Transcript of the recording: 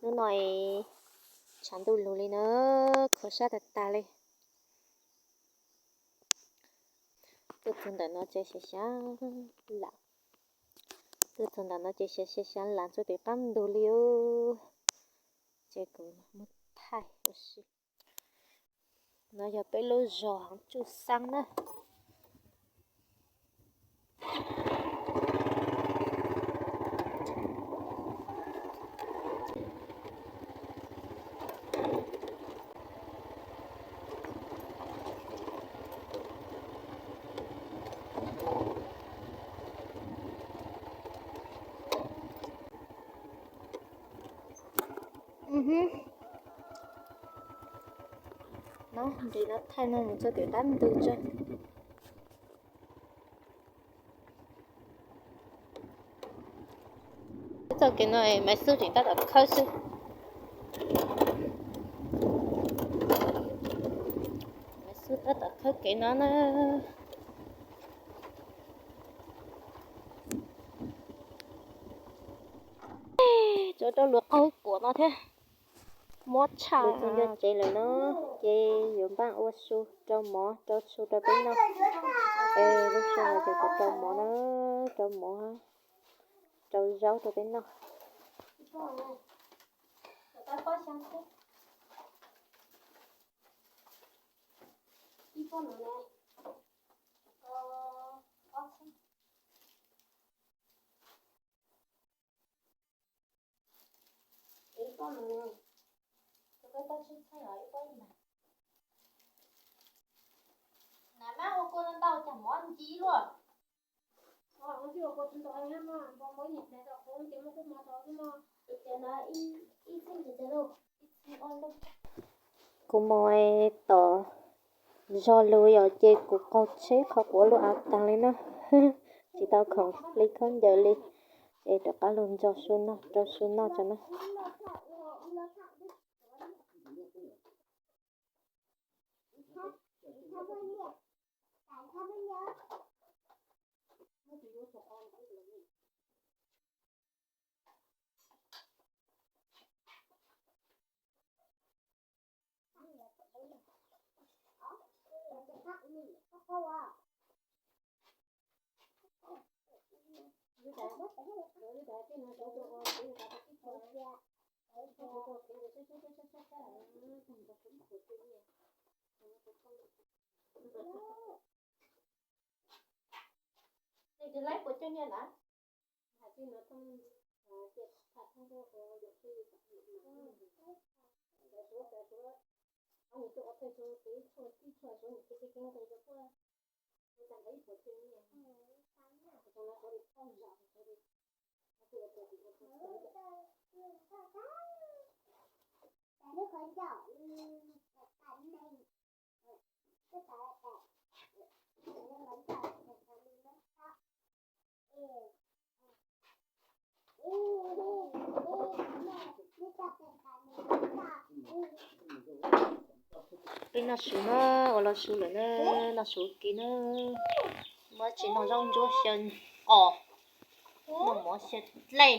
Hnub no es tshav ntuj lug li na, kho sab tag tag li. Tuaj txug ntawm no ces xya xya lam, tuaj txug ntawm no ces xya xya xya lam txog tim qab ntug li os. Ces kuv muab thaij ua si. No yog peb lub zos Haav Tsuj Xaab na. No nres no thaij no mus txog tim qab ntug tso. Txoj kev no Maiv Xub tseem tab tom khawb xwb. Maiv Xub tab tom khawb kev no na. Tsuas rau luag qaug kuam no thiab. Mob tshaj. Txog ncaj tsev lawm no, ces yuav npaj ua su rau mov rau su rau peb noj. Es lub sij hawm no ces kuv rau mov na, rau mov, rau zaub rau peb noj. Kuv mus tom zos lug yom, ces kuv qaug tsheb qhov quav luaj av taag li na. Tsis tau khoom hli khaub ncaws li, ces rov qab lug ntxog su noj rau su noj tso na. Peb noj su na, ua loj su lawm na, noj su ua ke na. Muab tsis noj zaub ntsuab xyaw qos, noj mov xyaw dlej.